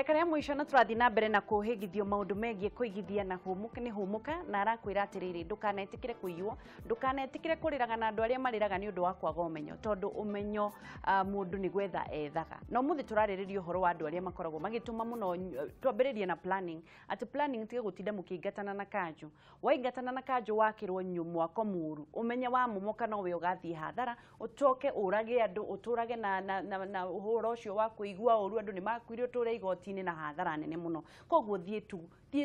Kĩrĩa mũico na tũrathiĩ na mbere na kũhĩgithio maũndũ megiĩ kũigithia na hũmũka nĩ hũmũka na arakwĩra atĩrĩrĩ, ndũkanetĩkĩre kũiywo, ndũkanetĩkĩre kũrĩraga na andũ arĩa marĩraga nĩ ũndũ wa kwaga ũmenyo, tondũ ũmenyo mũndũ nĩ gwetha ethaga. Na ũmũthĩ tũrarĩrĩria ũhoro wa andũ arĩa makoragwo magĩtũma mũno. Twambĩrĩrie na planning, atĩ planning tiga gũtinda mũkĩingatana na kanjũ. Waingatana na kanjũ wakĩrwo mwako mũru, ũmenye wa momoka nowe ũgathiĩ hathara, ũcoke ũrage andũ, ũtũrage na ũhoro ũcio wa kũigua ũru andũ nĩ makuire, ũtũre igoti-inĩ na hathara nene mũno. Koguo thiĩ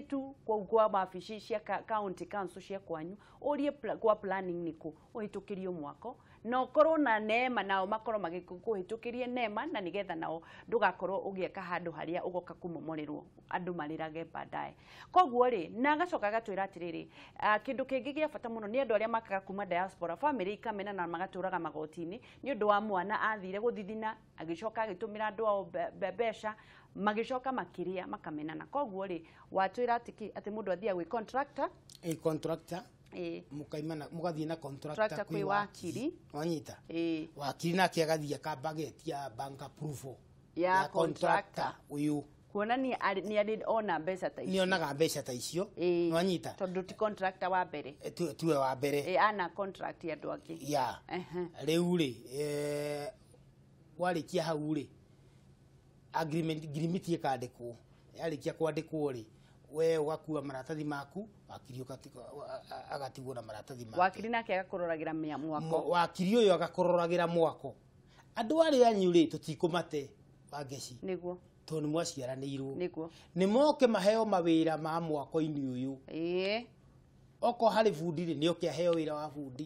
tu kũu kwa wabici cia county council cia kwanyu, ũrie kwa planning nĩkũ, ũhĩtũkĩrio mwako na ũkorwo na nema, nao makorwo magĩkũhĩtũkĩrie nema, na nĩgetha nao ndũgakorwo ũgĩaka handũ harĩa ũgoka kũmomorerwo andũ marĩrage baadaye. Koguo rĩ, na agacoka agatwĩra atĩrĩrĩ, kĩndũ kĩngĩ gĩa bata mũno nĩ andũ arĩa makaga kuma diaspora, family ikamena na magatũraga magoti-inĩ nĩ ũndũ wa mwana athire gũthithina, agĩcoka agĩtũmĩra andũ ao mbeca, magĩcoka makĩrĩa makamenana. Koguo rĩ, watwĩra atĩ kĩ? Atĩ mũndũ athiaga gwĩ contractor. Ĩ contractor. Mũkaimana mũgathiĩ na contractor Contractor kwĩ wakiri. Wanyita? Wakiri nake agathiĩ akamba agetia bank approval ya contractor ũyũ, kuonania nĩ arĩ ona mbeca ta icio. Nĩonaga mbeca ta icio. Nwanyita? Tondũ ti contractor wa mbere. Tiwe wa mbere. Ana contract ya andũ angĩ. Ya. Rĩu rĩ, warĩkia hau rĩ, agreement ngirimiti ĩkandĩkwo. Yarĩkia kwandĩkwo rĩ, we ũgakua maratathi maku, wakiri agatigwo na maratathi make. Wakiri nake agakũroragĩra mwako. Wakiri ũyũ agakũroragĩra mwako. Andũ arĩa anyu rĩ, tũtikũmate, Wangeci, tondũ nĩ mwaciaranĩirwo. Nĩ moke maheo mawĩra ma mwako-inĩ ũyũ. Okorwo harĩ bundi rĩ, nĩ oke aheo wĩra wa bundi.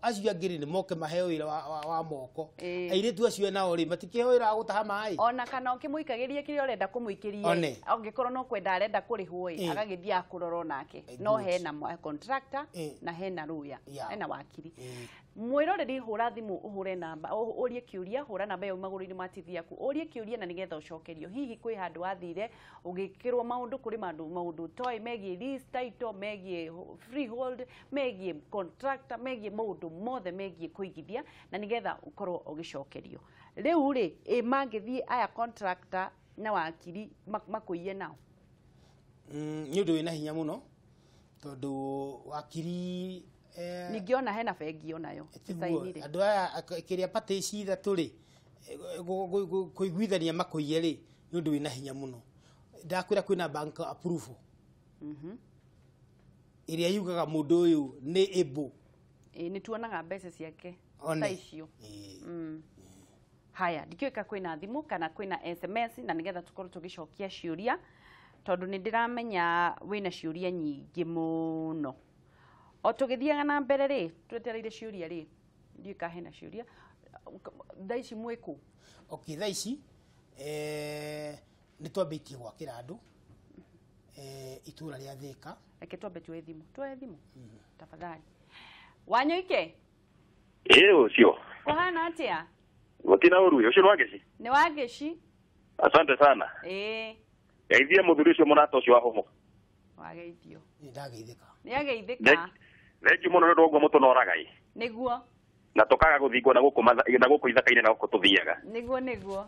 Acio angĩ rĩ, nĩ moke maheo wĩra wa moko. Airĩtu acio nao rĩ, matikĩheo wĩra wa gũtaha maĩ. Ona kana ũkĩmũikagĩria kĩrĩa ũrenda kũmũikĩria. One. Angĩkorwo no kwenda arenda kũrĩhwo ĩ, agagĩthiĩ akũrora onake. No hena contractor na hena lawyer, hena wakiri. Mwĩroreri, hũra thimũ, ũhũre namba, ũrie kĩũria, hũra namba ĩyo magũrũ-inĩ ma TV yaku, ũrie kĩũria na nĩgetha ũcokerio. Hihi kwĩ handũ wathire ũgĩkĩrwo maũndũ, kũrĩ maũndũ ũtoĩ megiĩ lease title, megiĩ freehold, megiĩ contractor, megiĩ maũndũ mothe megiĩ kũigithia, na nĩgetha ũkorwo ũgĩcokerio. Rĩu rĩ, ĩ mangĩthiĩ aya contractor na wakiri makũiye nao? Nĩ ũndũ wĩna hinya mũno, tondũ wakiri Ningĩ ona hena bengi onayo. Tiguo, ĩcainire. Andũ aya kĩrĩa patĩ ici ithatũ rĩ, kũiguithania makũiye rĩ, nĩ ũndũ wĩna hinya mũno. Ndakwĩra kwĩna bank approval ĩrĩa yugaga mũndũ ũyũ nĩ able. Ĩ, nĩ tuonaga mbeca ciake One. ta icio. Haya, ndikĩũĩ ka kwĩna thimũ kana kwĩna SMS, na nĩgetha tũkorwo tũgĩcokia ciũria, tondũ nĩ ndĩramenya wĩna ciũria nyingĩ mũno. O tũgĩthiaga na mbere rĩ, twetereire ciũria rĩ, ndiũĩ ka hena ciũria thaa ici mwĩkũ. Okay, thaa ici nĩ twambĩtie gwakĩra andũ itũra rĩa Thĩka. Reke twambe tuoe thimũ, tuoe thimũ tafadhali. Wanyoike. Ĩ, ũcio. Kũhana atĩa? Gũtina ũru. Ũcio nĩ Wangeci? Nĩ Wangeci. Asante sana. Geithie mũthuri ũcio, mũrata ũcio wa hũmũka. Wageithio. Nĩ ndageithĩka. Nĩ ageithĩka. Thengiũ mũno nĩ ũndũ wa ũguo mũtũnoraga ĩ. Na tũkaga gũthingwo na gũkũ na gũkũ ithaka-inĩ na gũkũ tũthiaga. Nĩguo.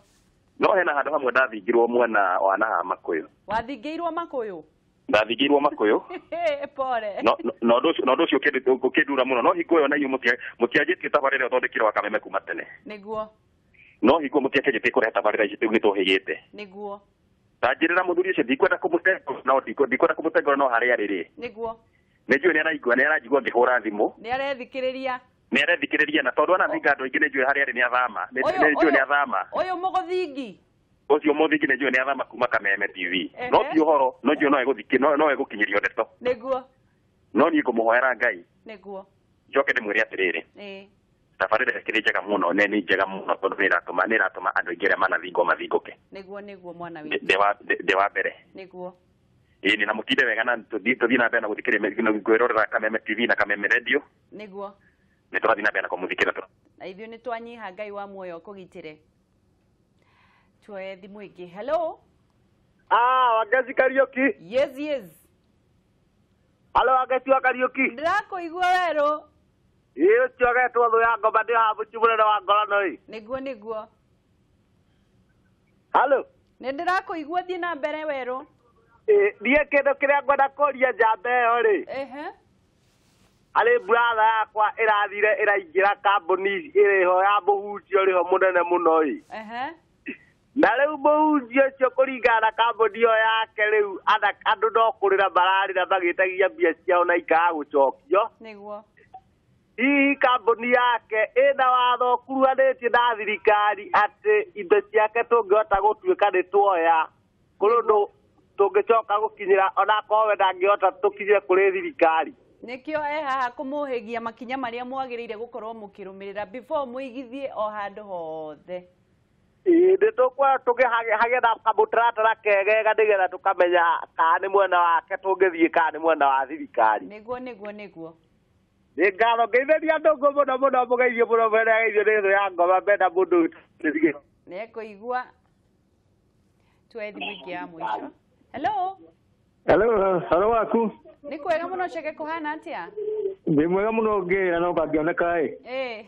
No hena handũ hamwe ndathingirwo mwena wa nahaha Makũyũ. Wathingĩirwo Makũyũ? Ndathingĩirwo Makũyũ. Pole. No ũndũ ũcio ũkĩndura mũno, no hingo ĩyo na inyuĩ mũtianjĩtie tabarĩra ĩyo thondekire wa Kameme kuma tene. No hingo mũtiakĩnjĩtie kũrehe tabarĩra ici, rĩu nĩtũhĩgĩte. Ta njĩrĩra mũthuri ũcio, ndikwenda kũmũtengũra, no ndikwenda kũmũtengũra, no harĩa arĩ rĩ, nĩ njũĩ nĩ araigua, nĩ aranjigua ngĩhũra thimũ. Nĩ arethikĩrĩria. Nĩ arethikĩrĩria, na tondũ anathinga andũ aingĩ, nĩ njũĩ harĩa arĩ nĩ athama. Nĩ njũĩ nĩ athama. Ũyũ mũgũthingi. Ũcio mũthingi, nĩ njũĩ nĩ athama kuma Kameme TV. No ti ũhoro, no njũĩ no egũkinyĩrio ndeto. No niĩ ngũmũhoera Ngai, njoke ndĩmwĩre atĩrĩrĩ, tabarĩra ĩkĩrĩ njega mũno, nĩ njega mũno, tondũ nĩ ĩratũma andũ aingĩ arĩa manathingwo mathingũke. Nĩguo mwana witũ. Ndĩ wa mbere. Ĩĩ, na mũtinde wega, na tũthiĩ na mbere na gũthikĩrĩria, kwĩrorera Kameme TV na Kameme Radio. Nĩ tũrathiĩ na mbere na kũmũthikĩra. Na ithuĩ nĩ twanyiha. Ngai wa muoyo kũgitĩre. Tuoe thimũ ĩngĩ. Hello. Ah, Wangeci Kariuki. Yes. Halo, Wangeci wa Kariuki. Ndĩrakũigua werũ. Ĩ, ũcio agetwo thũ ya ngoma, ndĩ haha mũciĩ mũnene wa Ngorano ĩ. Nĩguo. Halo. Nĩ ndĩrakũigua thiĩ na mbere werũ. Niĩ kĩndũ kĩrĩa ngwenda kũria njamba ĩyo rĩ. Ehe. Arĩ brother yakwa ĩrathire ĩraingĩra kambuni ĩrĩho ya mũhunjia ũrĩho mũnene mũno ĩ. Ehe. Na rĩu mũhunjia ũcio kũringana na kambuni ĩyo yake rĩu andũ no kũrĩra mararĩra magĩtagia mbia ciao na ikaga gũcokio. Nĩguo. Hihi kambuni yake ĩna watho ũkuruhanĩtie na thirikari atĩ indo ciake tũngĩhota gũtuĩka nĩ tuoya kũrĩ ũndũ tũngĩcoka gũkinyĩra onakorwo we ndangĩhota tũkinyĩre kũrĩ thirikari. Nĩkĩo e haha kũmũhĩgia makinya marĩa mwagĩrĩire gũkorwo mũkĩrũmĩrĩra before mũigithie o handũ hothe. Ĩĩ nĩ tũkwenda tũkĩhagĩa na kamũtaratara kegega nĩgetha tũkamenya kana nĩ mwena wake tũngĩthiĩ kana nĩ mwena wa thirikari. Nĩguo nĩguo nĩguo. Nĩ ngatho ngeithĩria andũ mũno mũno mũgeithio mũno mbere geithio nĩ thũ ya ngoma mena mũndũ. Nĩekũigua. Tuoe thimũ ĩngĩ ya mũico. Hello. Hello, hello waku. Nĩ kwega mũno Chege kũhana atĩa? Ndĩ mwega mũno ngĩra no kangĩoneka ĩ. Ĩ.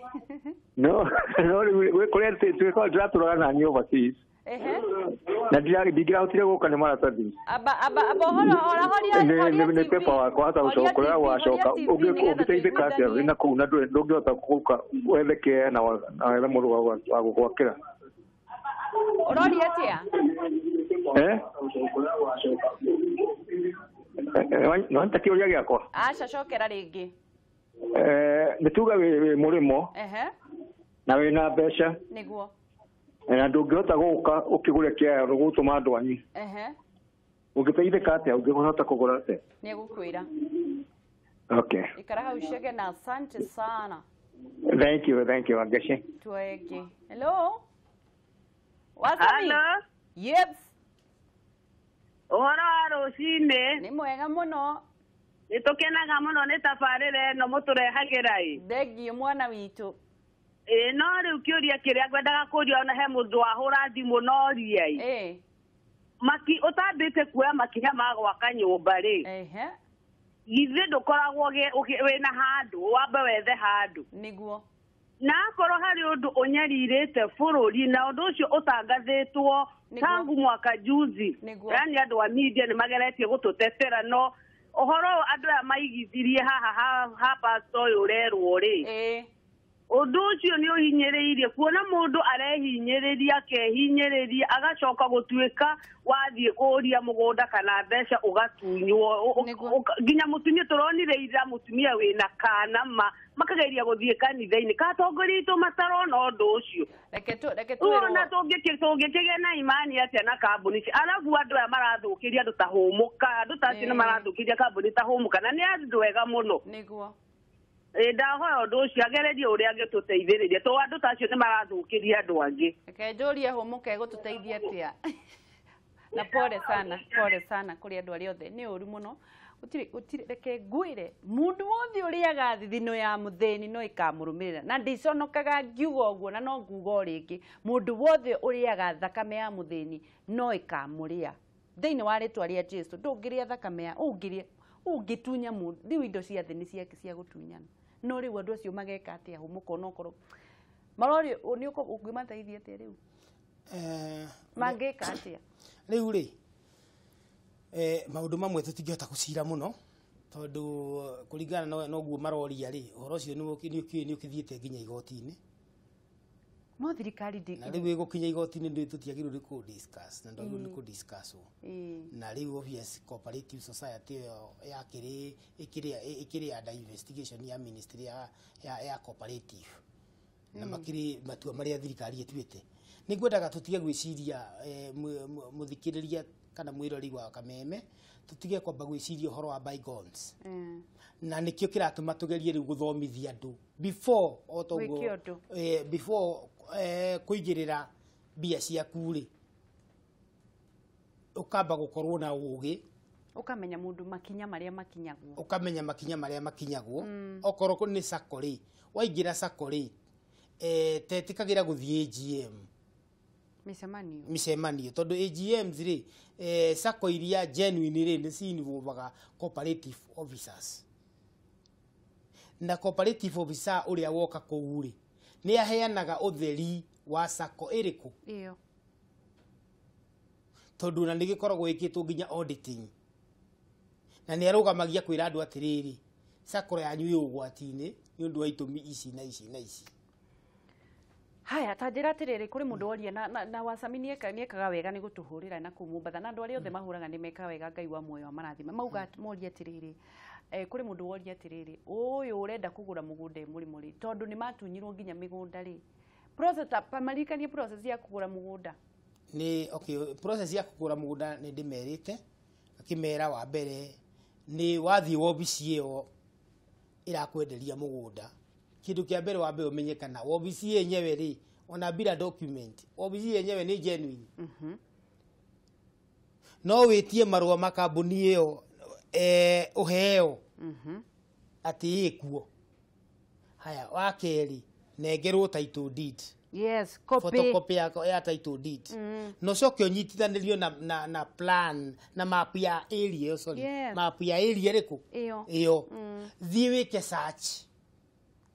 No no rĩu kũrĩa twĩkaga ndĩratũraga na niĩ overseas. Ehe. Na ndingĩrahotire gũka nĩ maratathi. Aba aba aba horo ora horia horia nĩ paper wakwa hata gũcoka kũrĩa wacoka ũngĩteithĩka atĩa wĩna kũu na ndũngĩhota gũka wethe kĩea na wethe mũndũ wa gũgwakĩra. Ũroria atĩa? Eh? No nta kĩũria gĩakwa. Aca cokera rĩngĩ. Nĩ tuga wĩ mũrĩmo. Ehe. Na wĩna mbeca. Nĩguo. Na ndũngĩhota gũka ũkĩgũre kĩea gũtũma andũ anyu. Ehe. Ũngĩteithĩka atĩa ũngĩhota kũgũra atĩa? Nĩegũkwĩra. Okay. Ikara hau Chege na asante sana. Thank you Wangeshi. Tuoe ĩngĩ. Hello. Wasami. Hello. Yes. Ũhoro wa rũcinĩ. Nĩ mwega mũno. Nĩ tũkenaga mũno nĩ tabarĩra ĩno mũtũrehagĩra ĩ. Thengiũ mwana witũ. Ĩ no rĩu kĩũria kĩrĩa ngwendaga kũria ona he mũndũ wahũra thimũ noria ĩ. Ĩ. Maki ũtambĩte kuoya makinya ma gwaka nyũmba rĩ. Ehe. Githĩ ndũkoragwo wĩna handũ wambe wethe handũ. Nĩguo. Na akorwo harĩ ũndũ ũnyarirĩte bũrũri na ũndũ ũcio ũtangathĩtwo tangu mwaka juzi. Yani andũ a media nĩ mageretie gũtũtetera no ũhoro andũ aya maigithirie haha ha pastor ũyũ ũrerwo rĩ. Ĩ. Ũndũ ũcio nĩ ũhinyĩrĩirie kuona mũndũ arehinyĩrĩria akehinyĩrĩria agacoka gũtuĩka wathiĩ kũria mũgũnda kana mbeca ũgatunywo nginya mũtumia tũronire ira mũtumia wĩna kana ma makageria gũthiĩ kanitha-inĩ katongoria aitũ matarona ũndũ ũcio. Reke twĩrwo. Ona tũngĩkĩgĩa na imani atĩa na kambuni ici arabu andũ aya marathũkĩria andũ ta Hũmũka andũ ta acio nĩ marathũkĩria kambuni ta Hũmũka na nĩ andũ ega mũno. Nĩguo. Ndahoya ũndũ ũcio agererie ũrĩa angĩtũteithĩrĩria tondũ andũ ta acio nĩ marathũkĩria andũ angĩ. Reke njũrie Hũmũka ĩgũtũteithia atĩa. Na pole sana, pole sana kũrĩ andũ arĩa othe nĩ ũru mũno. Gũtirĩ reke ngwĩre mũndũ wothe ũrĩaga thithino ya mũthĩni no ĩkamũrũmĩrĩra na ndiconokaga ngiuga ũguo na no nguga o rĩngĩ mũndũ wothe ũrĩaga thakame ya mũthĩni no ĩkamũrĩa thĩinĩ wa rĩtwa rĩa Jesu. Ndũngĩrĩa thakame ya ũngĩrĩa ũngĩtunya mũndũ rĩu indo cia thĩ nĩ ciake cia gũtunyana. No rĩu andũ acio mageka atĩa Hũmũka onokorwo marori nĩ ũngĩmateithia atĩa rĩu? Mangĩka atĩa rĩu rĩ maũndũ mamwe tũtingĩhota gũcira mũno tondũ kũringana na ũguo maroria rĩ ũhoro ũcio nĩ ũkĩthiĩte nginya igoti-inĩ. No thirikari ndĩ na rĩu ĩgũkinya igoti-inĩ ndĩ tũtiagĩrĩirwo nĩ kũ discuss na ndwagĩrĩirwo nĩ kũ discuss na rĩu obvious cooperative society ĩyo yakĩrĩ ĩkĩrĩ under investigation ya ministry ya cooperative na makĩrĩ matua marĩa thirikari ĩtuĩte. Nĩ ngwendaga tũtige gwĩciria mũthikĩrĩria kana mwĩrori wa Kameme tũtige kwamba gwĩciria ũhoro wa bygones. Na nĩkĩo kĩratũma tũgerie rĩu gũthomithia andũ before o toguo before kũigĩrĩra mbia ciaku rĩ ũkamba gũkorwo na ũgĩ ũkamenya mũndũ makinya marĩa makinyagwo ũkamenya makinya marĩa makinyagwo. Okorwo nĩ sacco rĩ waingĩra sacco rĩ tetĩkagĩra gũthiĩ AGM mĩcemanio tondũ AGMs rĩ sacco iria genuine rĩ nĩ ci-involvaga cooperative officers na cooperative officer ũrĩa woka kũu rĩ nĩ aheanaga ũtheri wa sacco ĩrĩkũ ĩyo. Tondũ na nĩ gĩkoragwo ĩkĩtwo nginya auditing. Na nĩ arũgamagia kwĩra andũ atĩrĩrĩ, SACCO yanyu ĩ ũgwati-inĩ nĩ ũndũ wa itũmi ici na ici na ici. Haya, ta njĩra atĩrĩrĩ, kũrĩ mũndũ woria na Wacami nĩekaga wega nĩ gũtũhũrĩra na kũu Mombatha, na andũ arĩa othe mahũraga nĩ mekaga wega, Ngai wa muoyo amarathime. Mauga moria atĩrĩrĩ, kũrĩ mũndũ woria atĩrĩrĩ, ũyũ ũrenda kũgũra mũgũnda e mũrĩmo rĩ, tondũ nĩ matunyirwo nginya mĩgũnda rĩ, process ta maririkanie process ya kũgũra mũgũnda. Nĩ okay, process ya kũgũra mũgũnda nĩ ndĩmerĩte, ngakĩmera wa mbere nĩ wathiĩ wobici ĩyo ĩrakwenderia mũgũnda. Kĩndũ kĩa mbere wambe ũmenye kana wobici yenyewe rĩ, ona bila document, wobici yenyewe nĩ genuine. No wĩtie marũa ma kambuni ĩyo ũheo atĩ ĩkuo. Haya, wa kerĩ nengerwo title deed. Yes, copy. Photocopy ya title deed. No coke ũnyitithanĩrio na plan na map ya area, sorry. Yes. Map ya area ĩrĩkũ? Ĩyo. Ĩyo. Thiĩ wĩke search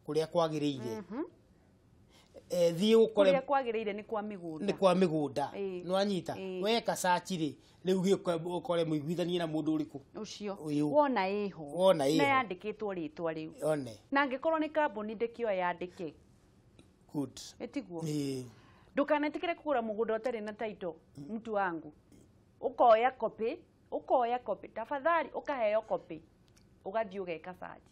kũrĩa kwagĩrĩire. Thiĩ ũkore kũrĩa kwagĩrĩire nĩ kwa mĩgũnda. Nĩ kwa mĩgũnda. Nĩ wanyita. Weka search rĩ, rĩu gĩũke ũkore mũiguithanie na mũndũ ũrĩkũ? Ũcio. Ũyũ. Wona ĩho. Wona ĩho. Na yandĩkĩtwo rĩtwa rĩu. One. Na angĩkorwo nĩ kambuni ndĩkĩoe yandĩke. Good. Ĩtiguo. Ndũkanetĩkĩre kũgũra mũgũnda ũtarĩ na title, mtu wangu. Ũkoya copy, ũkoya copy. Tafadhali ũkaheo copy. Ũgathiĩ ũgeka search.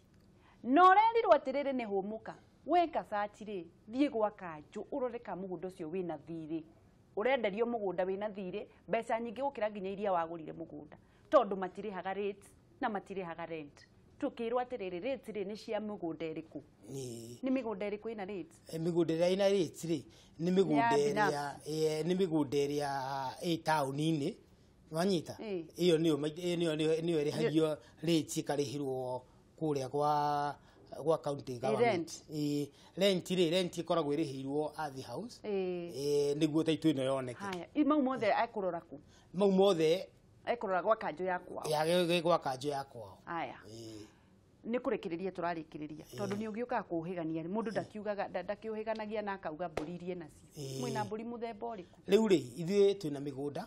Na ũrerirwo atĩrĩrĩ nĩ hũmũka. Weka search rĩ, thiĩ gwa kanjũ ũrore ka mũgũnda ũcio wĩna thirĩ. Ũrenderio mũgũnda wĩna thirĩ, mbeca nyingĩ gũkĩra nginya iria wagũrire mũgũnda. Tondũ matirĩhaga rates na matirĩhaga rent. Tũkĩrwo atĩrĩrĩ, rates rĩ nĩ cia mĩgũnda ĩrĩkũ? Nĩ mĩgũnda ĩrĩkũ ĩna rates? Mĩgũnda ĩrĩa ĩna rates rĩ, nĩ mĩgũnda ĩrĩa nĩ mĩgũnda ĩrĩa ĩ taũni-inĩ. Wanyita? Ĩyo nĩyo ĩrĩhagio rates ĩkarĩhĩrwo kũrĩa gwa county government. Rent rĩ, rent ĩkoragwo ĩrĩhĩirwo Ardhi House. Nĩguo title ĩno yoneke. Haya, mau mothe ekũrora kũ? Mau mothe ekũrora gwa kanjũ ya kwao. Ya gwa kanjũ ya kwao. Haya. Nĩ kũrĩkĩrĩria tũrarĩkĩrĩria tondũ nĩ ũgĩũkaga kũũhĩgania mũndũ ndakiugaga ndakĩũhĩganagia na akauga mbũri iria nacio. Mwĩna mbũri mũthemba ũrĩkũ? Rĩu rĩ, ithuĩ twĩna mĩgũnda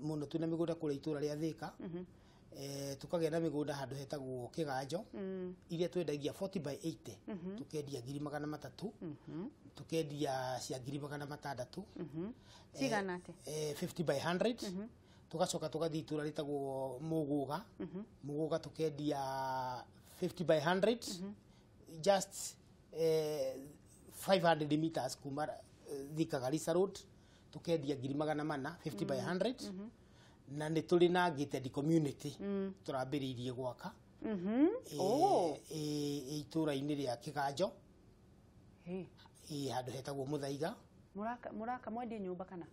mũno, twĩna mĩgũnda kũrĩa itũra rĩa Thĩka. Tukagĩa na mĩgũnda handũ hetagwo Kĩganjo, iria twendagia 40 by 80, tukendia 300,000, tukendia cia 600,000. Cigana atĩa? 50 by 100. Tugacoka tugathiĩ itũra rĩtagwo Mũgũga. Mũgũga tukendia 50 by 100, just 500 meters kuma Thika Garissa Road, tukendia 400,000, 50 by 100. Na nĩ tũrĩ na gated community tũrambĩrĩirie gwaka itũra-inĩ rĩa Kĩganjo, handũ hetagwo Mũthaiga. Mũraka mwendie nyũmba kana?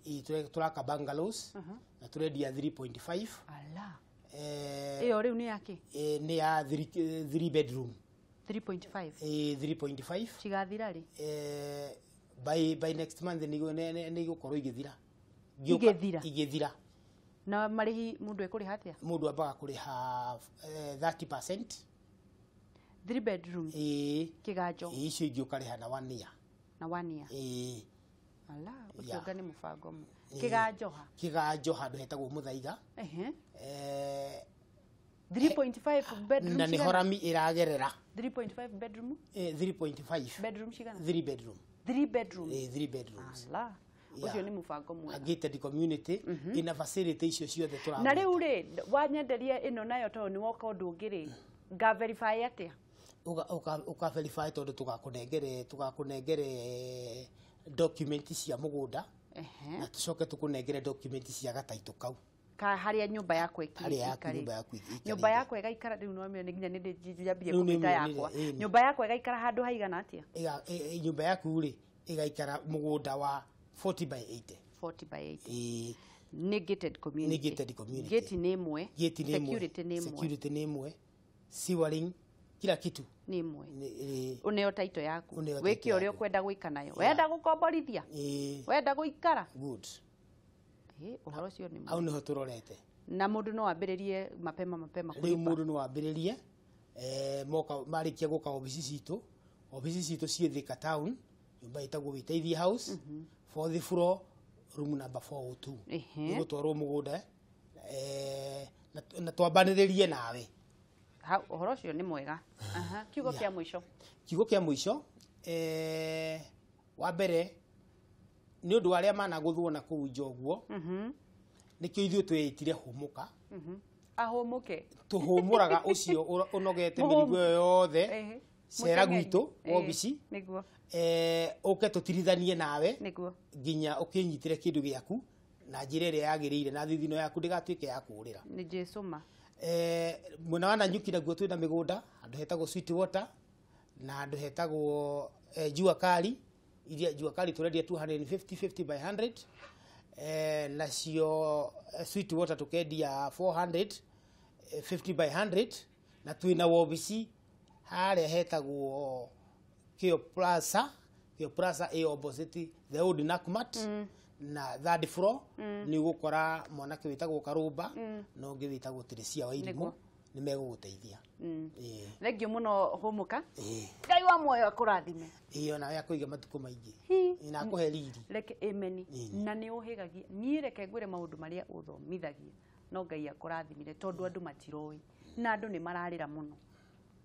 Tũraka bungalows na tũrendia 3.5. Ala. Ĩyo rĩu nĩ yake? Nĩ ya 3 bedroom. 3.5. 3.5. Cigathira rĩ? By next month nĩ igũkorwo igĩthira. Igĩthira? Igĩthira. Na marĩhi mũndũ ekũrĩha atĩa? Mũndũ ambaga kũrĩha 30%. 3 bedroom. Kĩganjo. Icio ingĩ ũkarĩha na 1 year. Na 1 year. Ala, ũcio nga nĩ mũbango mwe. Kĩganjo ha? Kĩganjo handũ hetagwo Mũthaiga. 3.5 bedroom. Na nĩ horami ĩragerera. 3.5 bedroom? 3.5. Bedroom cigana? 3 bedroom. 3 bedroom. 3 bedrooms. Ala. Ũcio nĩ mũbango mwega. Gated community ina facility icio ciothe tũragweta. Na rĩu rĩ, wanyenderia ĩno nayo tondũ nĩ woka ũndũ ũngĩ rĩ, nga verify atĩa? Ũka verify tondũ tũgakũnengere document cia mũgũnda, na tũcoke tũkũnengere document cia gataitũ kau. Ka harĩa nyũmba yakwa ĩikarĩte. Nyũmba yakwa ĩgaikara rĩu no nginya nĩ ndĩnjambie kũmĩta yakwa. Nyũmba yakwa ĩgaikara handũ haigana atĩa? Nyũmba yaku rĩ ĩgaikara mũgũnda wa 40 by 80. 40 by 80. Nĩ gated community. Nĩ gated community. Gate nĩ ĩmwe. Security nĩ ĩmwe. Security nĩ ĩmwe. Sewering, kila kitu nĩ ĩmwe. Ũneo title yaku. Wĩke ũrĩa ũkwenda gwĩka nayo. Wenda gũkomborithia? Wenda gũikara? Good. Ũhoro ũcio nĩ hau nĩho tũrorete. Na mũndũ no ambĩrĩrie mapema mapema. Rĩu mũndũ no ambĩrĩrie moka marĩkia gũka obici citũ. Obici citũ ciĩ Thika town, nyũmba ĩtagwo Wĩteithie House, 4th floor, Room number 402. Nĩgũtwarwo mũgũnda na twambanĩrĩrie nawe. Hau ũhoro ũcio nĩ mwega. Kiugo kĩa mũico. Kiugo kĩa mũico wa mbere nĩ ũndũ wa arĩa managũthwo na kũu nja ũguo. Nĩkĩo ithuĩ twĩĩtire hũmũka. Ahũmũke. Tũhũmũraga ũcio ũnogete mĩrigo ĩyo yothe. Cera gwitũ wabici. Nĩguo. Ũke tũtirithanie nawe. Nĩguo. Nginya ũkĩnyitĩre kĩndũ gĩaku na njĩra ĩrĩa yagĩrĩire na thithino yaku ndĩgatuĩke ya kũũrĩra. Nĩ Jesũ ma. Mwena wa Nanyuki naguo twĩna mĩgũnda handũ hetagwo Sweet Water na handũ hetagwo Jua Kali. Iria Jua Kali tũrendia 250 50 by 100. Nacio Sweet Water tukendia 400 50 by 100 na twĩna wabici harĩa hetagwo Kio Plaza. Kio Plaza ĩ opposite the old Nakumatt na third floor. Nĩ ũgũkora mwanake wĩtagwo Karũmba na ũngĩ wĩtagwo Teresia wa Irimũ nĩ megũgũteithia. Thengiũ mũno hũmũka. Ngai wa muoyo akũrathime. Ĩĩ onawe akũige matukũ maingĩ na akũhe riri. Reke ameni. Na nĩ ũhĩgagia niĩ reke ngwĩre maũndũ marĩa ũthomithagia no Ngai akũrathimire tondũ andũ matiroĩ na andũ nĩ mararĩra mũno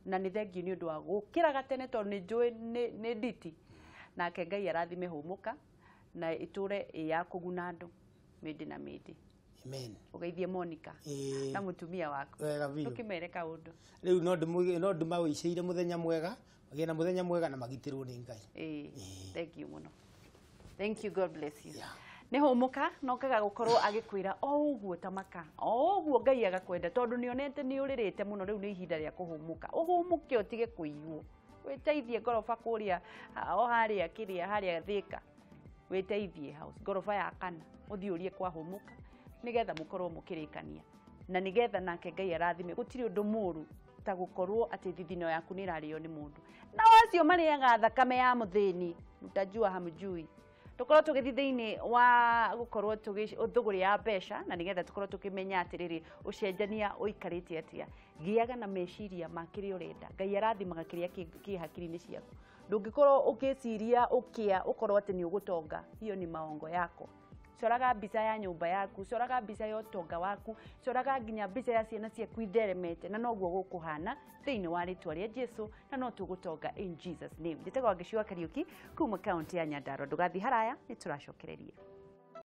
na nĩ thengiũ nĩ ũndũ wa gũkĩraga tene tondũ nĩ njũĩ nĩ nditi. Nake Ngai arathime hũmũka na ĩtũre ĩ ya kũguna andũ mĩndĩ na mĩndĩ. Amen. Ũgeithie Monica na mũtumia waku. Tũkĩmere kaũndũ. Rĩu no ndĩmawĩcĩire mũthenya mwega, magĩe na mũthenya mwega na magitĩrwo nĩ Ngai. Thank you mũno. Thank you, God bless you. Nĩ hũmũka na ũkaga gũkorwo agĩkwĩra o ũguo ta maka o ũguo Ngai agakwenda tondũ nĩonete nĩ ũrĩrĩte mũno rĩu nĩ ihinda rĩa kũhũmũka. Ũhũmũke ũtige kũiywo. Wĩteithie ngoroba kũrĩa o harĩa kĩrĩa harĩa Thĩka. Wĩteithie house ngoroba ya kana ũthiĩ ũrie kwa hũmũka nĩgetha mũkorwo mũkĩrĩkania na nĩgetha nake Ngai arathime. Gũtirĩ ũndũ mũru ta gũkorwo atĩ thithino yaku nĩ ĩrarĩo nĩ mũndũ. Nao acio marĩaga thakame ya mũthĩni mtajua hamjui. Tũkorwo tũgĩthiĩ thĩinĩ wa gũkorwo thũgũrĩ ya mbeca na nĩgetha tũkorwo tũkĩmenya atĩrĩrĩ ũcenjania ũikarĩte atĩa. Gĩaga na meciria ma kĩrĩa ũrenda. Ngai arathimaga kĩrĩa kĩ hakiri-inĩ ciaku. Ndũngĩkorwo ũkĩciria ũkĩa ũkorwo atĩ nĩ ũgũtonga, hiyo ni maongo yako. Coraga mbica ya nyũmba yaku, coraga mbica ya ũtonga waku, coraga nginya mbica ya ciana ciaku itheremete na noguo gũkũhana thĩinĩ wa rĩtwa rĩa Jesu na no tũgũtonga in Jesus name. Njĩtagwo Wangeci wa Kariũki kuma kaunti ya Nyandarua. Ndũgathiĩ haraya, nĩ tũracokereria.